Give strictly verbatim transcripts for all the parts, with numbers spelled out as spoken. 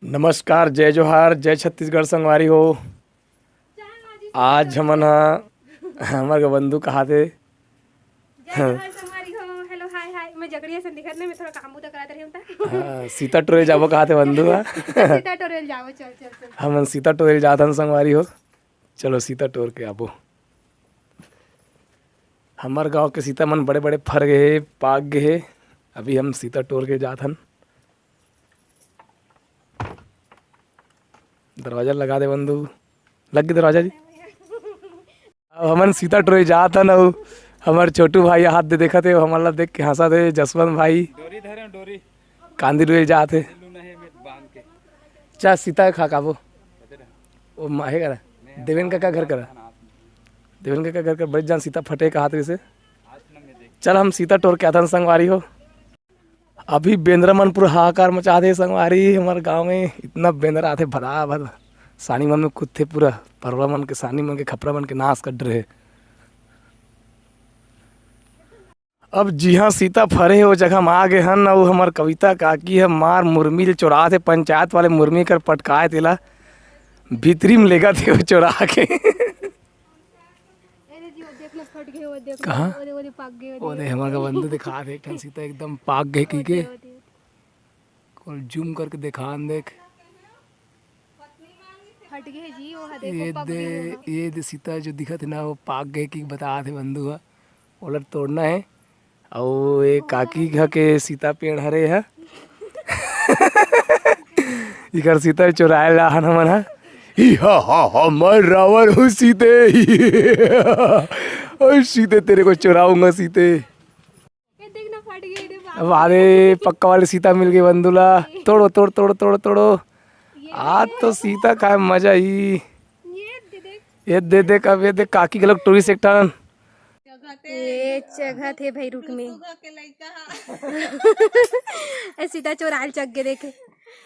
नमस्कार, जय जोहार, जय छत्तीसगढ़ संगवारी हो। आज हमन ह, हमर का बंधु कहाथे। जय जोहार संगवारी हो। हेलो, हाय, हाय। मैं जगड़िया से दिखत नहीं, मैं थोड़ा काम बुता करात रही हूँ ता। हाँ, सीता टोरे जाबो कहाथे बंधु ह। सीता टोरे ल जाबो, चल, चल, चल। हमन सीता टोरे ल जाथन संगवारी हो। चलो सीता टोर के आबो। हमर गांव के सीता मन बड़े-बड़े फर गे हे, पाक गे हे। अभी हम सीता टोर के जाथन। दरवाजा लगा दे बंधु। लग गे दरवाजा जी। अब हमन सीता टोरे जात हन अउ हमर छोटू भाई हाथ दे देखत हे, हमन ला देख के हंसत हे। जसवंत भाई डोरी धरे, डोरी। कांदी डोरी जात हे। लूना हे में बांध के। चा सीता खा काबो। ओ माहे करा। देवेन काका घर करा। देवेन काका घर कर बड़े जान सीता फटे कहात रहिसे। चल हम सीता टोर के आथन संगवारी हो। अभी बेंदरा मन पूरा हाहाकार मचा दे संगवारी, हमर गांव में इतना बेंदरा आथे, भदा भद सानी मन में कूदथे, पूरा परवा मन के, सानी मन के, खपरा मन के नाश कर रहे। अब जिहां सीता फरे हे, ओ जगह म आ गे हन, अउ हमर कविता काकी ह मार मुरमी ल चोरात हे, पंचायत वाले मुरमी कर पटकाए तेला भीतरी म लेगत हे ओ चोरा के। ए दे जी, वो देख ना, फट गए, वो देख ना, कहाँ? वो दे, वो दे, पाक गए, वो दे। ओ दे, हमर का बंधु दिखात हे, एक ठन सीता एकदम पाक गए की के। वो दे, वो दे। कोल जूम करके दिखान देख। फट गए जी, वो हा देखो, ये पाक दे, गए वो हा। ये दे सीता जो दिखत हे ना, वो पाक गए की बतात हे बंधु हा। ओला तोड़ना हे। अउ ये काकी घर के सीता पेड़ हरे हा। इकर सीता चोराए ला हन हमन हा। ही हा हा हा, मैं रावण हूँ सीते। ओए सीते, तेरे को चुराऊंगा सीते। ये देख ना, फट गई रे बाप। अब अरे, पक्का वाले सीता मिल गई बंधु ला। तोड़ो, तोड़, तोड़, तोड़, तोड़ो। ये आज तो सीता खाए मजा ही। ये दे देख। ये दे देख, अब ये देख, काकी घलोक टूरी से एक ठन। ये जगह थे भाई, रुक में। ए, सीता चोराल चक गे देखे।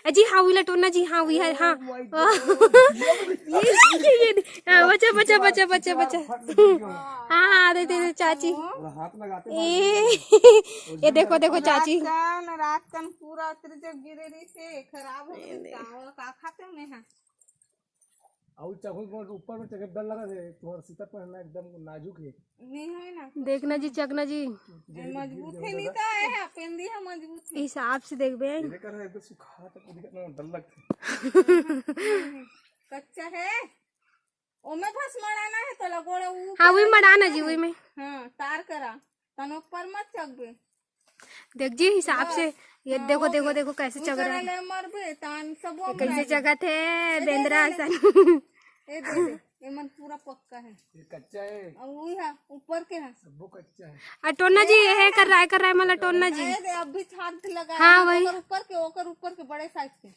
ए जी, हाँ, उही ला टोरना जी, हाँ, उही है, हाँ। ये, ये, ये, ये, हाँ, बचा, बचा, बचा, बचा, बचा। हाँ, हाँ, दे, दे, दे, चाची। ए, ये देखो, देखो, चाची। रात कन, रात कन पूरा अतरी जब गिरे रही से खराब हो गई, का, का खाते में, हाँ। अउ चघुन को ऊपर में चघे डर लगा थे, तुम्हारा सीता पहनना एकदम नाजुक है। नहीं है ना। देखना जी, चकना जी। ए, मजबूत है, नहीं तो है, पेंदी है मजबूत है। हिसाब से देखबे। ये कर एकदम सुखा तक दिखत ना, डर लगता है। कच्चा है, ओमे भस मड़ाना है तो लगोड़ा ऊ हाँ, वही करा मड़ाना जी, है। वही में। हाँ, तार करा, तन ऊपर मत चघबे। देख जी, हिसाब से, ये देखो, देखो, देखो कैसे चघ रहा है। ले मरबे, तान सब ये कैसे चघत है, ए दे, बेंदरा दे, असन। ए दे, दे, ये मन पूरा पक्का है। ये कच्चा है। और वो है, ऊपर के है। सबो कच्चा है। आ टोना जी, ये है, कर रहा है, कर रहा है, मला टोना जी। ए दे, अभी छाट लगा हाँ, है, वही। ओकर ऊपर के, ओकर ऊपर के बड़े साइज के।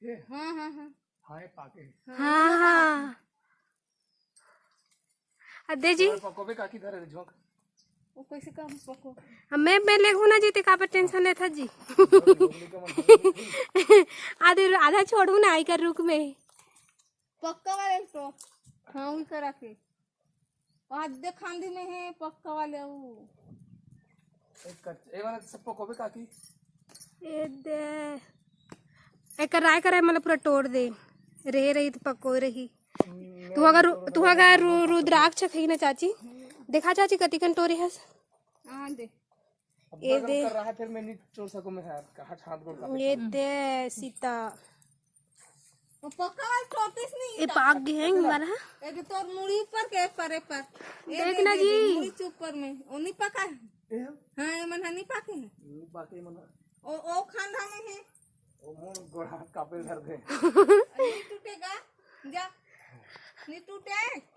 ये? हाँ, हाँ, हाँ। हाँ, ये पाके है। हाँ, हाँ। आ दे जी। और पको भी काकी धरे रे झोंक। वो कैसे काम पको? अब मैं, मैं लेगहूँ ना जी, ते काबर टेंशन लेथा जी? आधे, आधा छोड़ू ना, आई कर रुक में। पक्का वाले तो। हाँ, वही करा के। आधे खांदी में है पक्का वाले वो। एक कच्चा, ये वाला सब पको भी काकी। ए दे। एकर राय कराय, मतलब पूरा टोर दे। रे रही तो पको रही। तू अगर, तू अगर रु-, रुद्राक्ष खई ना चाची, देखा चाची कतिकन टोरे हस। हाँ, दे। अब ए बगल दे। कर रहा है, फिर मैं नहीं छोड़ सकूं मैं हाथ, हाथ, हाथ गोड़ का ये पेट। दे सीता। वो पका वाला छोटिस नहीं ए था। पाक गए हैं हमारा। ए दे तोर मुड़ी ऊपर के, परे पर। ए देख दे, ना दे, जी। दे, मुड़ी से ऊपर में। वो नहीं पका है। ए हो? हाँ, ये मन हा नहीं पाके है। नहीं पाके मन हा। ओ, ओ खांधा में है। ओ मोर गोड़ हाथ कांपे धर दे। नहीं टूटेगा। जा। नहीं टूटे।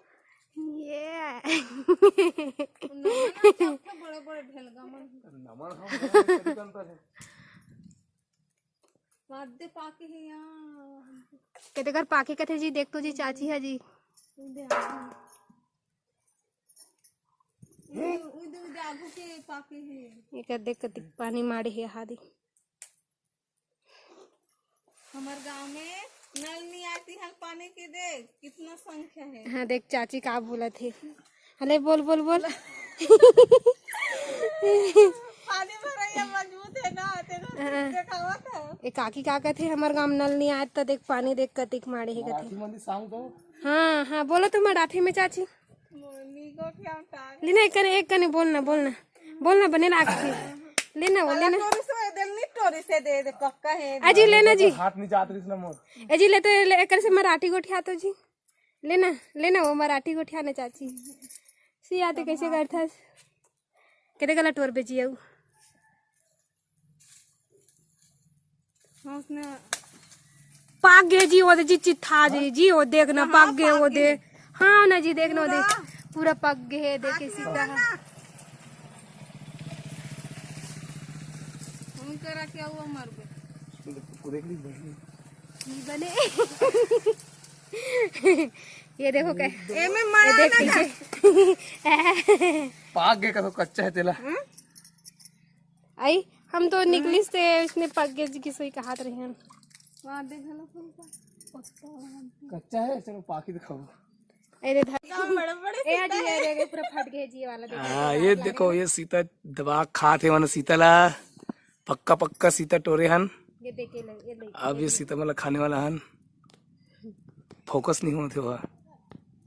ये। नमन आ, सबके बड़े बड़े ढेलगा मन। नमन हम कभी बनता है। वाद्य पाके है यार। केते कर पाके कथे जी, देख तो जी, चाची है जी। उदे आगू। उदे, उदे आगू के पाके है। ये कर देख, कतिक पानी मारे है हादी। हमार गांव में नल नहीं आती है पानी की, देख कितना संख्या है। हाँ, देख चाची का बोलत हे। हले बोल, बोल, बोल। पानी भरइया मजबूत हे ना, तेरे हाँ। देखावत हे। ए काकी का कथे, हमर गांव नल नहीं आए त देख पानी देख कतिक माड़े हे कथे। मराठी मध्ये सांग तो। हाँ, हाँ, बोलो तो मराठी में चाची। मोनी को क्या उतार? लेना एक कने, एक कने बोलना, बोलना। बोलना बने ना आखिर। लेना वो, लेना। टोरी से दे, नहीं टोरी से दे, दे, पक्का है। अजी, लेना जी। हाथ नहीं जात रहीस ना मोर। ए जी, ले तो, ले, एक कने से मराठी गोठिया तो जी। लेना, लेना वो मराठी गोठिया ना चाची। सी आते कैसे करथस? केते गला टोर बेजी आऊ। हाँ, उसने पाक गे जी, वो दे जी, चित्था जी, जी, वो देख ना, हाँ, पाक गे, पाक वो गे। दे। हाँ ना जी, देख ना, वो दे। पूरा। पूरा पक गे हे, देखे सीधा। हम करा क्या हुआ, मर गए। उसको देख ली, बहन। नहीं बने। ये देखो क्या। एमे ये मना देख ना लीजिए। पाक गे का तो कच्चा हे तेला। हम्म? आई, हम तो निकलिस ते उसने पक गे जी की सोई कहात रहे हैं। वहाँ देख लो फूल का। कच्चा हे, चलो पाकी दिखाओ। अरे धर। बड़े बड़े ए, सीता जी, है। अरे, अरे, पूरा फट गया जी ये वाला, देखो, हाँ, ये देखो, ये सीता दबा खात हे, माने सीता ला पक्का पक्का सीता टोरे हन। ये देख, ये ले, ये ले, अब ये ये ले। सीता मन ला खाने वाला हन। फोकस नहीं होत हे वह।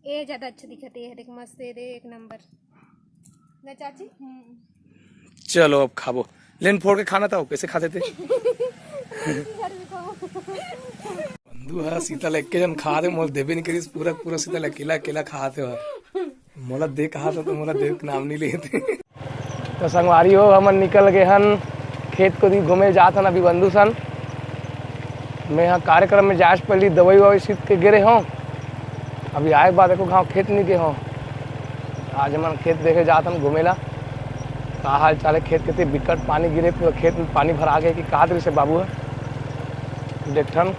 ए ज्यादा अच्छा दिखत हे, देख मस्त हे, दे एक नंबर। ना चाची? चलो अब खाबो। लेन फोड़ के खाना था, वो कैसे खाते थे? बंधु हा सीता ला एक्के जन खात हे, मोला देबे नहीं करिस, पूरा पूरा सीता ला अकेला अकेला खात हे। मोला दे कहा था तो मोला दे के नाम नहीं लेते। तो संगवारी हो, हमन निकल गए हन खेत कोती घूमे जात हन अभी बंधु सन। मैं यहाँ कार्यक्रम में जाए से पहले दवाई ववाई सीत के गे रहे हों। अभी आए के बाद एको घांव खेत नहीं गए हों। आज हमन खेत देखे जात हन घूमे ला। का हाल चाल हे खेत के? ते बिकट पानी गिरे, पूरा खेत में पानी भरा गे कि का दृश्य बाबू हे। देख ठन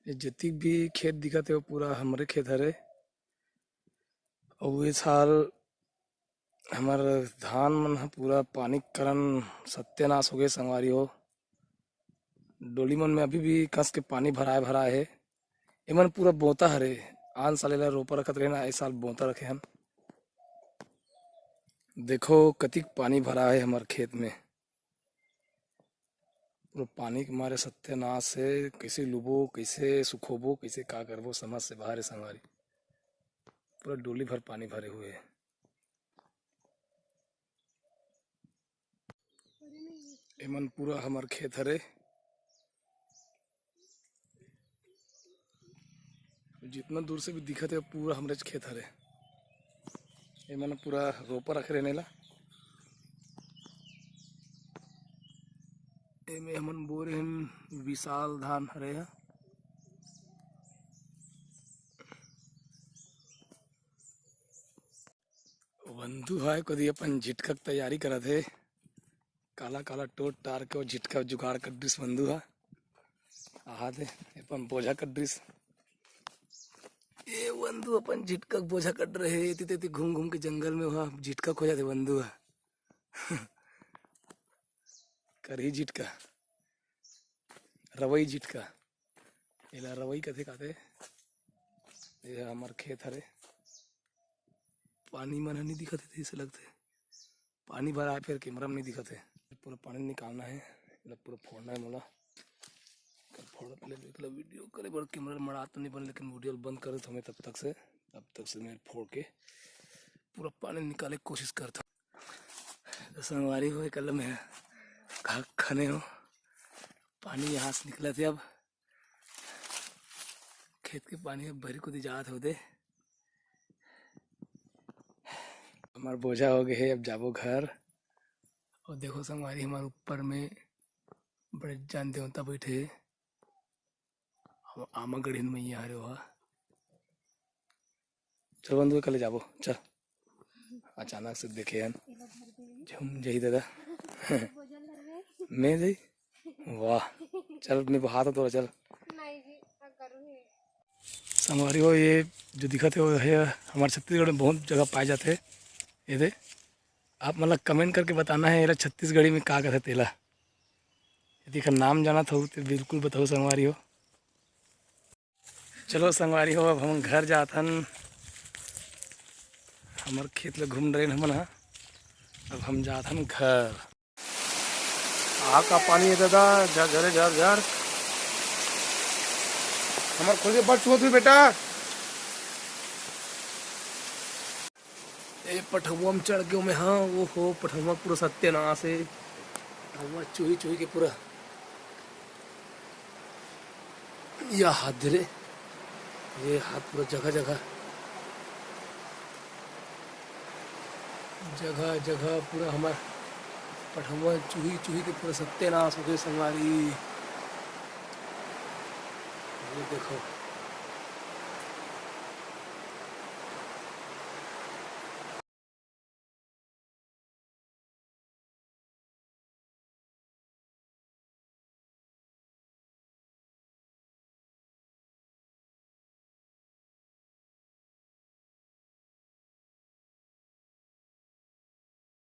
ये जतिक भी खेत दिखत हे, वो पूरा हमरे खेत हरे। अउ ए साल हमर धान मन ह पूरा पानी के कारण सत्यानाश हो गए संगवारी हो। डोली मन में अभी भी कस के पानी भराए भराए हे। एमन पूरा बोता हरे, आन साल एला रोपा रखत रहे ना, ए साल बोता रखे हन। देखो कतिक पानी भरा हे हमर खेत में। पूरा पानी के मारे सत्यानाश हे। कैसे लुबो, कैसे सुखोबो, कैसे का करबो, समझ से बाहर हे संगवारी। पूरा डोली भर पानी भरे हुए हे। एमन पूरा हमर खेत हरे। जितना दूर से भी दिखत हे, पूरा हमरेच खेत हरे। एमन पूरा रोपा रखे रहे ला। एमे हमन बोरे हन विशाल धान हरे ह। बंधु ह कोती अपन झिटका के तैयारी करत हे। काला काला टोट टार के वो झिटका जुगाड़ कर दिस बंधु ह। आहा दे, अपन बोझा कर दिस। ए बंधु अपन झिटका के बोझा कर रहे, एती तेती घूम घूम के जंगल में वहाँ झिटका खो जाते बंधु ह। करही झिटका, रवई झिटका, एला रवई कथे काथे। ये हमर खेत हरे। पानी मन ह नहीं दिखत हे, ऐसे लगथे पानी भरा हे, फिर कैमरा में नहीं दिखत हे। पूरा पानी निकालना हे, एला पूरा फोड़ना हे मोला। कल फोड़त ले देख ला, वीडियो करे बर कैमरा मड़ा तो नहीं बन, लेकिन वीडियो बंद करे हमें तब तक से, तब तक से मैं फोड़ के पूरा पानी निकाले के कोशिश करता। तो संगवारी हो, कल मैं खा-, खने हो, पानी यहाँ से निकलत हे। अब खेत के पानी अब बहरी कोती जात होते। हमार बोझा हो गए हे, अब जाबो घर। और देखो संगवारी, हमारे ऊपर में बड़े जान देवता बैठे हे। हम आमा गढ़िन मैया हरे वहा। चल बंधु, कल जाबो, चल। अचानक से देखे हन, झूम जाही दादा। मैं जाही? वाह, चल, मैं बहात हूँ तोला, चल। संगवारी हो, ये जो दिखत हे, वो हे हमारे छत्तीसगढ़ में बहुत जगह पाए जाते हैं। ये दे, आप मतलब कमेंट करके बताना है, एला छत्तीसगढ़ी में का कहते तेला। यदि एकर नाम जानत हो तो बिल्कुल बताओ संगवारी हो। चलो संगवारी हो, अब हम घर जात हन। हमर खेत ल घूम डरेन हमन ह। अब हम जात हन घर। आ का पानी हे दादा, झर झरे झर झर। हमर खोल के बड़ छुअत हुई बेटा। ए पठौआ में चढ़ गयो मैं, हाँ। ओहो, पठौआ पूरा सत्यानाश हे। पठौआ चुही चुही के पूरा या हाथ दे रे, ये हाथ पूरा जगह जगह, जगह जगह पूरा हमर पठौआ चुही चुही के पूरा सत्यानाश हो गए संगवारी। ये देखो।